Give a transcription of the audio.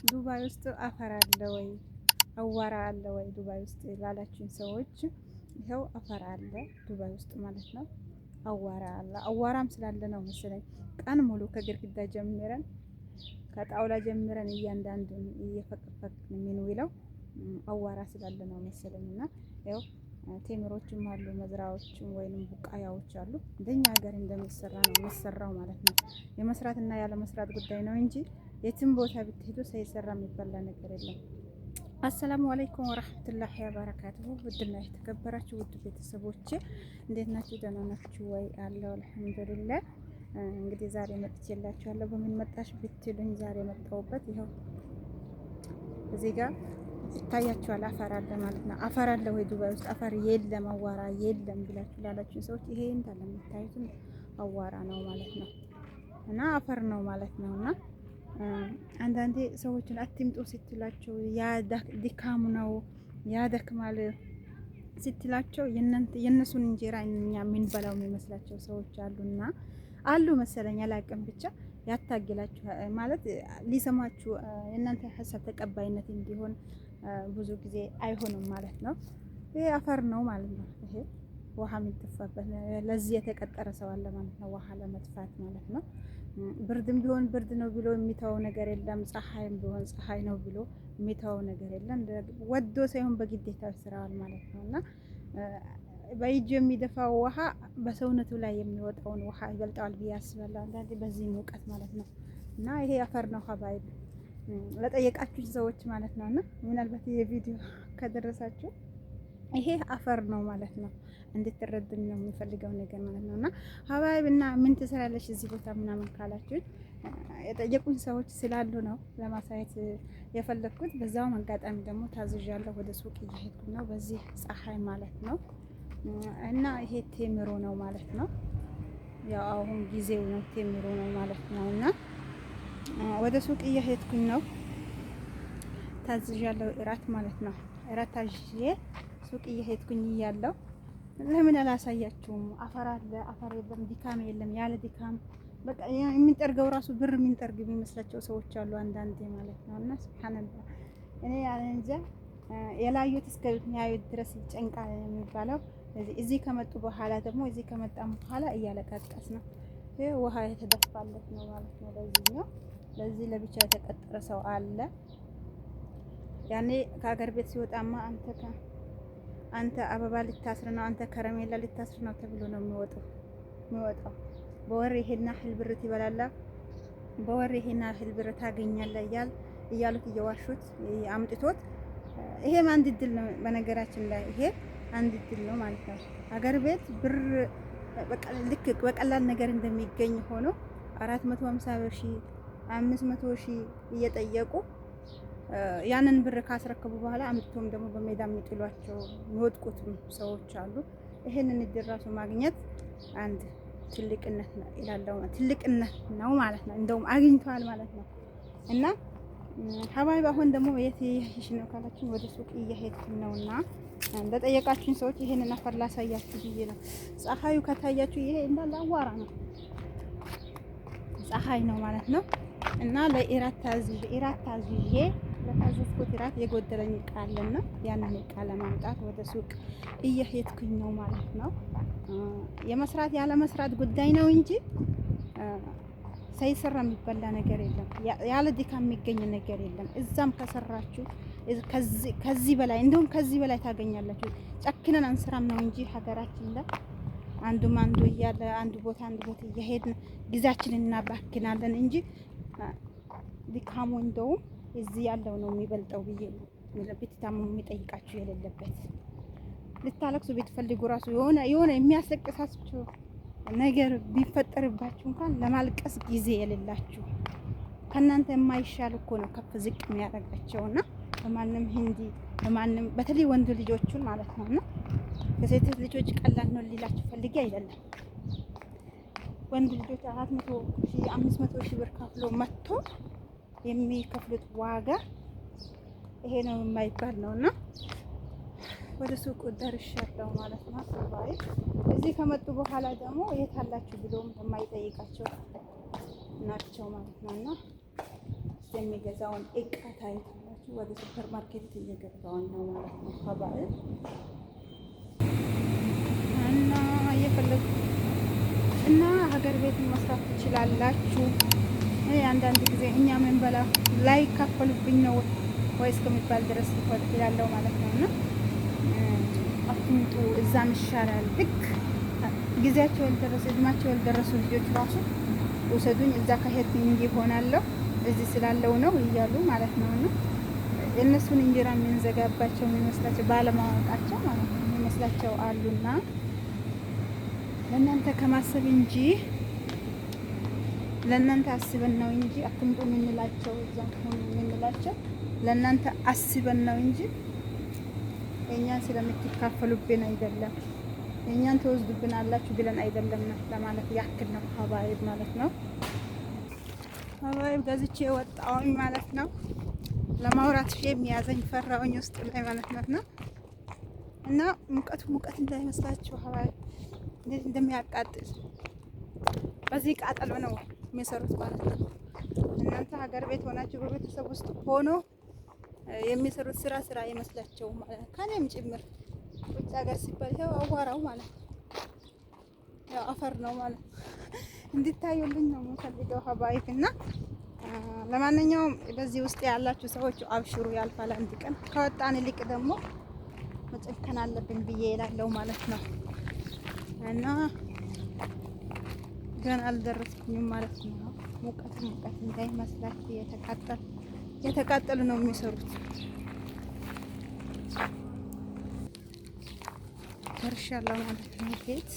ዱባይ ውስጥ አፈር አለ ወይ አዋራ አለ ወይ ዱባይ ውስጥ ላላችሁኝ ሰዎች ይኸው አፈር አለ ዱባይ ውስጥ ማለት ነው። አዋራ አለ። አዋራም ስላለ ነው መሰለኝ ቀን ሙሉ ከግድግዳ ጀምረን ከጣውላ ጀምረን እያንዳንዱን እየፈቀፈቅን የምንውለው አዋራ ስላለ ነው መሰለኝ። እና ያው ቴምሮችም አሉ፣ መዝራዎችም ወይንም ቡቃያዎች አሉ። እንደኛ ሀገር እንደሚሰራ ነው የሚሰራው ማለት ነው። የመስራትና ያለ መስራት ጉዳይ ነው እንጂ የትም ቦታ ብትሄዱ ሳይሰራ የሚበላ ነገር የለም። አሰላሙ አለይኩም ወራህመቱላሂ ወበረካቱሁ። ውድና የተከበራችሁ ውድ ቤተሰቦቼ እንዴት ናችሁ? ደህና ናችሁ ወይ? አለው አልሐምዱሊላህ። እንግዲህ ዛሬ መጥቼላችኋለሁ። በምን መጣሽ ብትሉኝ ዛሬ መጣሁበት ይኸው እዚህ ጋር ይታያችኋል። አፈር አለ ማለት ነው። አፈር አለ ወይ ዱባይ ውስጥ አፈር የለም፣ አዋራ የለም ብላችሁ ላላችሁ ሰዎች ይሄ እንዳለ የምታዩትን አዋራ ነው ማለት ነው እና አፈር ነው ማለት ነው እና አንዳንዴ ሰዎችን አትምጡ ስትላቸው ያ ድካም ነው ያደክማል ስትላቸው የእነሱን እንጀራ እኛ የምንበላው የሚመስላቸው ሰዎች አሉና አሉ መሰለኝ፣ አላቅም። ብቻ ያታግላችሁ ማለት ሊሰማችሁ የእናንተ ሀሳብ ተቀባይነት እንዲሆን ብዙ ጊዜ አይሆንም ማለት ነው። ይሄ አፈር ነው ማለት ነው። ይሄ ውሃ የሚተፋበት ለዚህ የተቀጠረ ሰው አለ ማለት ነው። ውሃ ለመጥፋት ማለት ነው። ብርድም ቢሆን ብርድ ነው ብሎ የሚተወው ነገር የለም። ፀሐይም ቢሆን ፀሐይ ነው ብሎ የሚተወው ነገር የለም። ወዶ ሳይሆን በግዴታ ስራዋል ማለት ነው እና በእጁ የሚደፋው ውሃ በሰውነቱ ላይ የሚወጣውን ውሃ ይበልጠዋል ብዬ አስባለሁ። አንዳንዴ በዚህ ሙቀት ማለት ነው እና ይሄ አፈር ነው ሀባይብ ለጠየቃችሁ ሰዎች ማለት ነው እና ምናልባት ይሄ ቪዲዮ ከደረሳችሁ ይሄ አፈር ነው ማለት ነው። እንድትረዱኝ ነው የሚፈልገው ነገር ማለት ነው። እና ሀባይብ እና ምን ትሰራለች እዚህ ቦታ ምናምን ካላችሁኝ የጠየቁኝ ሰዎች ስላሉ ነው ለማሳየት የፈለግኩት። በዛውም አጋጣሚ ደግሞ ታዝዣለሁ፣ ወደ ሱቅ እየሄድኩ ነው በዚህ ፀሐይ ማለት ነው። እና ይሄ ቴምሮ ነው ማለት ነው። ያው አሁን ጊዜው ነው ቴምሮ ነው ማለት ነው። እና ወደ ሱቅ እየሄድኩኝ ነው፣ ታዝዣለሁ እራት ማለት ነው። እራት ታዝዤ ሱቅ እየሄድኩኝ እያለሁ ለምን አላሳያችሁም? አፈር አለ፣ አፈር የለም፣ ድካም የለም። ያለ ድካም በቃ የሚንጠርገው ራሱ ብር የሚንጠርግ የሚመስላቸው ሰዎች አሉ አንዳንዴ ማለት ነው። እና ሱብሃንአላህ እኔ እንጃ የላዩት እስከሚያዩት ድረስ ይጨንቃል የሚባለው። እዚህ ከመጡ በኋላ ደግሞ እዚህ ከመጣም በኋላ እያለቃቀስ ነው። ይሄ ውሃ የተደፋለት ነው ማለት ነው። ለዚህኛው ለዚህ ለብቻ የተቀጠረ ሰው አለ። ያኔ ከሀገር ቤት ሲወጣማ አንተ አበባ ልታስር ነው፣ አንተ ከረሜላ ልታስር ነው ተብሎ ነው የሚወጣው። በወር ይሄን ያህል ብር ትበላለህ፣ በወር ይሄን ያህል ብር ታገኛለህ እያሉት እየዋሹት አምጥቶት። ይሄም አንድ እድል ነው። በነገራችን ላይ ይሄ አንድ እድል ነው ማለት ነው። ሀገር ቤት ብር ልክ በቀላል ነገር እንደሚገኝ ሆኖ 450 ሺህ 500 ሺህ እየጠየቁ ያንን ብር ካስረከቡ በኋላ አምጥቶም ደግሞ በሜዳ የሚጥሏቸው የሚወድቁትም ሰዎች አሉ። ይሄንን እድል ራሱ ማግኘት አንድ ትልቅነት ነው ይላለው፣ ትልቅነት ነው ማለት ነው። እንደውም አግኝተዋል ማለት ነው። እና ሀባይብ አሁን ደግሞ የት እየሄድሽ ነው ካላችሁኝ ወደ ሱቅ እየሄድኩኝ ነውና እንደጠየቃችሁኝ ሰዎች ይሄንን አፈር ላሳያችሁ ብዬ ነው። ፀሐዩ ከታያችሁ ይሄ እንዳለ አዋራ ነው፣ ፀሐይ ነው ማለት ነው። እና ለኢራት ታዝዤ ኢራት ታዝዤ ለታዘዝኩት ኢራት የጎደለኝ እቃ አለና ያንን እቃ ለማምጣት ወደ ሱቅ እየሄድኩኝ ነው ማለት ነው። የመስራት ያለ መስራት ጉዳይ ነው እንጂ ሳይሰራ የሚበላ ነገር የለም። ያለ ድካም የሚገኝ ነገር የለም። እዛም ከሰራችሁ ከዚህ በላይ እንደውም ከዚህ በላይ ታገኛላችሁ። ጨክነን አንሰራም ነው እንጂ ሀገራችን ላይ አንዱም አንዱ እያለ አንዱ ቦታ አንዱ ቦታ እየሄድን ጊዜያችንን እናባክናለን እንጂ ድካሙ እንደውም እዚህ ያለው ነው የሚበልጠው ብዬ ነው። ብትታመሙ የሚጠይቃችሁ የሌለበት ልታለቅሱ ብትፈልጉ ራሱ የሆነ የሆነ የሚያስለቅሳችሁ ነገር ቢፈጠርባችሁ እንኳን ለማልቀስ ጊዜ የሌላችሁ ከእናንተ የማይሻል እኮ ነው ከፍ ዝቅ የሚያደርጋቸውና በማንም ሂንዲ በማንም በተለይ ወንድ ልጆቹን ማለት ነውና ከሴት ልጆች ቀላል ነው ሊላችሁ ፈልጌ አይደለም። ወንድ ልጆች 400 ሺህ 500 ሺህ ብር ከፍሎ መጥቶ የሚከፍሉት ዋጋ ይሄ ነው የማይባል ነውና ወደ ሱቁ ደርሻለሁ ማለት ነው። እዚህ ከመጡ በኋላ ደግሞ የት አላችሁ ብሎም የማይጠይቃቸው ናቸው ማለት ነው። እና የሚገዛውን እቃ ታዩታላችሁ። ወደ ሱፐር ማርኬት እየገባውን ነው ማለት ነው حبايب። እና እየፈለጉ እና ሀገር ቤት መስራት ትችላላችሁ። እኔ አንዳንድ ጊዜ እኛ ምን በላ ላይ ካፈሉብኝ ነው ወይ እስከሚባል ድረስ ይላለው ማለት ነው። እና አትምጡ፣ እዛም ይሻላል። ልክ ጊዜያቸው ያልደረሰ፣ እድማቸው ያልደረሱ ልጆች ራሱ ውሰዱኝ፣ እዛ ከሄድኩኝ እንዲህ ሆናለሁ፣ እዚህ ስላለው ነው እያሉ ማለት ነው። እና የእነሱን እንጀራ የምንዘጋባቸው የሚመስላቸው፣ ባለማወቃቸው ማለት ነው፣ የሚመስላቸው አሉና ለእናንተ ከማሰብ እንጂ፣ ለእናንተ አስበን ነው እንጂ አትምጡ የምንላቸው፣ እዛም ሁኑ የምንላቸው ለእናንተ አስበን ነው እንጂ እኛን ስለምትካፈሉብን አይደለም። እኛን ትወስዱብን አላችሁ ብለን አይደለም ለማለት ያክል ነው حبايب ማለት ነው። حبايب ገዝቼ ወጣሁኝ ማለት ነው። ለማውራት shame ያዘኝ፣ ፈራሁኝ ውስጥ ላይ ማለት ነው። እና ሙቀቱ ሙቀት እንዳይመስላችሁ حبايب፣ እንዴት እንደሚያቃጥል። በዚህ ቃጠሎ ነው የሚሰሩት ማለት ነው። እናንተ ሀገር ቤት ሆናችሁ በቤተሰብ ውስጥ ሆኖ የሚሰሩት ስራ ስራ አይመስላቸውም ማለት ነው። ከኔም ጭምር ውጭ ሀገር ሲባል ይኸው አዋራው ማለት ነው። ያው አፈር ነው ማለት ነው። እንዲታዩልኝ ነው የምፈልገው حبايب። እና ለማንኛውም በዚህ ውስጥ ያላችሁ ሰዎች አብሽሩ፣ ያልፋል አንድ ቀን። ከወጣን ይልቅ ደግሞ መጨከን አለብን ብዬ እላለሁ ማለት ነው። እና ገና አልደረስኩኝም ማለት ነው። ሙቀት ሙቀት እንዳይመስላችሁ፣ የተቃጠሉ ነው የሚሰሩት። ደርሻለሁ ማለት ነው ቤት።